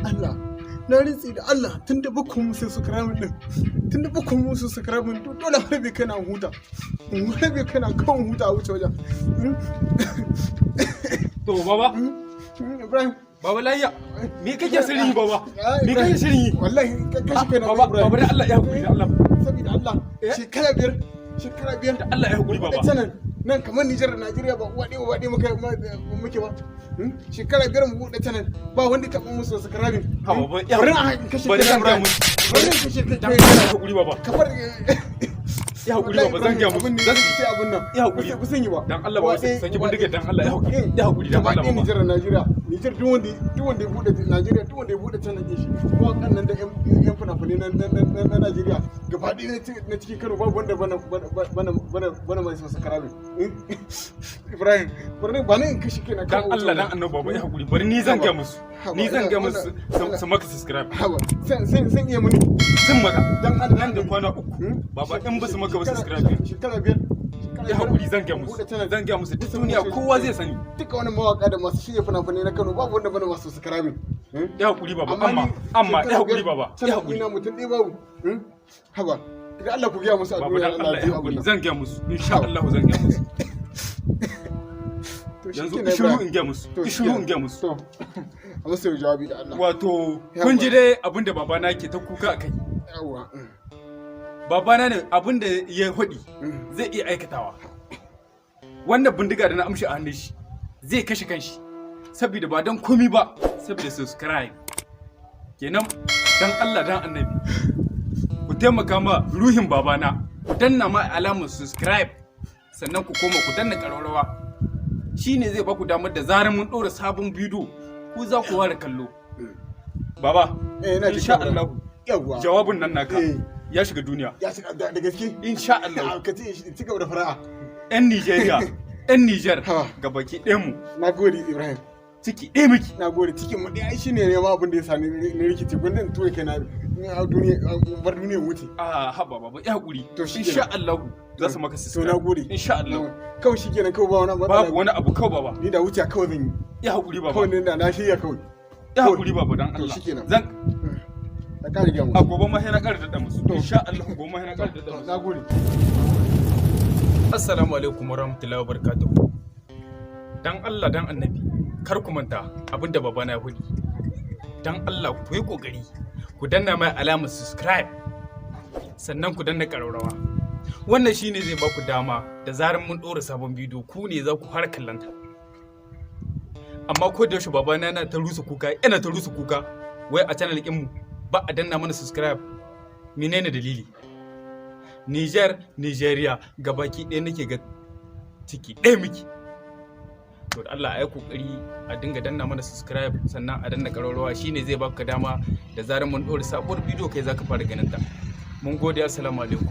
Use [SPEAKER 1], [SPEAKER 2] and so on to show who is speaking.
[SPEAKER 1] Allah, na rantsi da Allah, tun da bakon musu subscribe din, tun da bakon musu subscribe, to dole harbe kana huta, harbe kana kan huta a wuce wajen.
[SPEAKER 2] To baba,
[SPEAKER 1] Ibrahim.
[SPEAKER 2] Baba, layya. Me kake shirin yi, baba? Me kake shirin yi?
[SPEAKER 1] Wallahi kashi kai na.
[SPEAKER 2] Baba, baba, dan Allah ya hakuri, da Allah.
[SPEAKER 1] Saboda Allah, shekara 5, shekara 5.
[SPEAKER 2] Da Allah ya hakuri, baba.
[SPEAKER 1] Channel nan kamar Nijar da Najeriya ba uwa ɗaya uba ɗaya muka muke ba. Shekara 5 mu buɗe channel, ba wanda ya taɓa musu subscribing.
[SPEAKER 2] Ha baba, ya
[SPEAKER 1] Bari a kashe
[SPEAKER 2] bari
[SPEAKER 1] kai.
[SPEAKER 2] zan gaya musu.
[SPEAKER 1] Bari in kashe kai.
[SPEAKER 2] Dan Allah ya hakuri, baba.
[SPEAKER 1] Kamar
[SPEAKER 2] Ya hakuri baba, zan gaya musu.
[SPEAKER 1] Abin ne
[SPEAKER 2] Zan
[SPEAKER 1] sai abin nan.
[SPEAKER 2] Ya hakuri.
[SPEAKER 1] Ba sun yi ba.
[SPEAKER 2] Dan Allah baba, saki bindigar, dan Allah ya hakuri. Ya hakuri, dan
[SPEAKER 1] Gaba
[SPEAKER 2] Allah
[SPEAKER 1] ɗaya
[SPEAKER 2] baba.
[SPEAKER 1] Nijar da Najeriya, Nijar duk wanda ya buɗe, Najeriya duk wanda ya buɗe channel ɗin shi, mawaƙan nan da ƴan fina-finai na Najeriya gaba ɗaya na cikin Kano, babu wanda bana mai subscribe. Ibrahim, bari ba ni in kashe kaina.
[SPEAKER 2] Dan Allah, dan annabi baba, ya hakuri. Bari ni zan gaya musu.
[SPEAKER 1] Haba,
[SPEAKER 2] Ni zan gaya musu
[SPEAKER 1] wannan-
[SPEAKER 2] su maka subscribe.
[SPEAKER 1] Haba, sai iya muni.
[SPEAKER 2] Sun maka.
[SPEAKER 1] Dan Allah.
[SPEAKER 2] Nan da kwana 3.
[SPEAKER 1] Hmm?
[SPEAKER 2] Baba, in ba su maka ba subscribe.
[SPEAKER 1] Shekara 5, shekara
[SPEAKER 2] Ya
[SPEAKER 1] 5,
[SPEAKER 2] hakuri, zan gaya musu.
[SPEAKER 1] buɗe channel.
[SPEAKER 2] Zan gaya musu, duk duniya kowa zai sani.
[SPEAKER 1] Duka wani mawaka da masu shirya fina-finai na Kano, babu wanda bana masu subscribing.
[SPEAKER 2] Ya hakuri baba, amma ya hakuri baba. Ya
[SPEAKER 1] ya
[SPEAKER 2] hakuri.
[SPEAKER 1] hakuri mutum ɗaya babu. Haba, daga Allah ku gaya musu a
[SPEAKER 2] Baba,
[SPEAKER 1] duniya
[SPEAKER 2] dan Allah
[SPEAKER 1] zai
[SPEAKER 2] ya
[SPEAKER 1] abun
[SPEAKER 2] hakuri.
[SPEAKER 1] nan.
[SPEAKER 2] Zan gaya musu. Insha Allah zan gaya musu.
[SPEAKER 1] To
[SPEAKER 2] Yanzu
[SPEAKER 1] shikenan,
[SPEAKER 2] ishiru
[SPEAKER 1] Ibrahim.
[SPEAKER 2] in gaya musu.
[SPEAKER 1] To
[SPEAKER 2] Ishiru
[SPEAKER 1] shikenan.
[SPEAKER 2] in gaya musu.
[SPEAKER 1] To a musu jawabi da Allah.
[SPEAKER 2] Wato
[SPEAKER 1] Yawa.
[SPEAKER 2] kun ji dai abinda babana ke ta kuka a kai.
[SPEAKER 1] Yawa.
[SPEAKER 2] Babana ne abinda ya hudi zai iya aikatawa. Wannan bindiga da na amshi a hannun shi zai kashe kanshi. Saboda ba don komi ba, saboda subscribe. Kenan dan Allah dan Annabi, ku taimaka ma ruhin babana, ku danna ma alamar subscribe, sannan ku koma ku danna ƙararrawa. Shi ne zai baku damar da zarar mun ɗora sabon bidiyo ku za ku ware kallo. Baba,
[SPEAKER 1] Eh, ina jin
[SPEAKER 2] insha
[SPEAKER 1] ka.
[SPEAKER 2] Allah
[SPEAKER 1] Yawa.
[SPEAKER 2] jawabin nan naka ya shiga duniya.
[SPEAKER 1] Ya shiga da gaske.
[SPEAKER 2] Insha Allah.
[SPEAKER 1] Ka ce in ci gaba da fara'a.
[SPEAKER 2] 'Yan Nijeriya, 'yan Nijar
[SPEAKER 1] Ha.
[SPEAKER 2] gabaki ɗayan mu
[SPEAKER 1] Na gode, Ibrahim.
[SPEAKER 2] ciki ɗaya muke.
[SPEAKER 1] Na gode, cikin mu ɗaya. Ai shine ne ma abin da ya sani ni rikici, gundin tuwe kai na a duniya, bar duniya wuce.
[SPEAKER 2] A haba baba, ya hakuri.
[SPEAKER 1] To shikenan.
[SPEAKER 2] Insha Allah za su maka
[SPEAKER 1] To na gode.
[SPEAKER 2] Insha Allah.
[SPEAKER 1] Kawai shikenan, kawai ba wani matsala.
[SPEAKER 2] Babu wani abu kawai, baba.
[SPEAKER 1] Ni da wuce kawai zan yi.
[SPEAKER 2] Ya hakuri baba.
[SPEAKER 1] Kawai ne da na shirya kawai.
[SPEAKER 2] Ya hakuri baba, dan
[SPEAKER 1] To
[SPEAKER 2] Allah.
[SPEAKER 1] shikenan.
[SPEAKER 2] Zan
[SPEAKER 1] Na kare gaya
[SPEAKER 2] a
[SPEAKER 1] musu.
[SPEAKER 2] gobe ma sai na ƙara daɗa musu.
[SPEAKER 1] To.
[SPEAKER 2] Insha Allah gobe ma sai na ƙara daɗa musu.
[SPEAKER 1] Na gode.
[SPEAKER 2] Assalamu alaikum warahmatullahi wabarakatuh. Dan Allah dan Annabi, kar ku manta abinda babana ya hudi. Dan Allah ku yi kokari ku danna mai alamar subscribe, sannan ku danna ƙararrawa. Wannan shine zai baku dama da zarar mun ɗora sabon bidiyo ku ne za ku fara kallonta. Amma ko da yaushe babana yana ta rusa kuka, yana ta rusa kuka, wai a channel ɗinmu ba a danna mana subscribe. Menene dalili? Niger, Nigeria, gabaki ɗaya nake ga ciki ɗaya miki. To da Allah a yi kokari a dinga danna mana subscribe, sannan a danna ƙararrawa, shine zai baka dama da zarar mun ɗora sabuwar bidiyo kai zaka fara ganin ta. Mun gode, assalamu alaikum.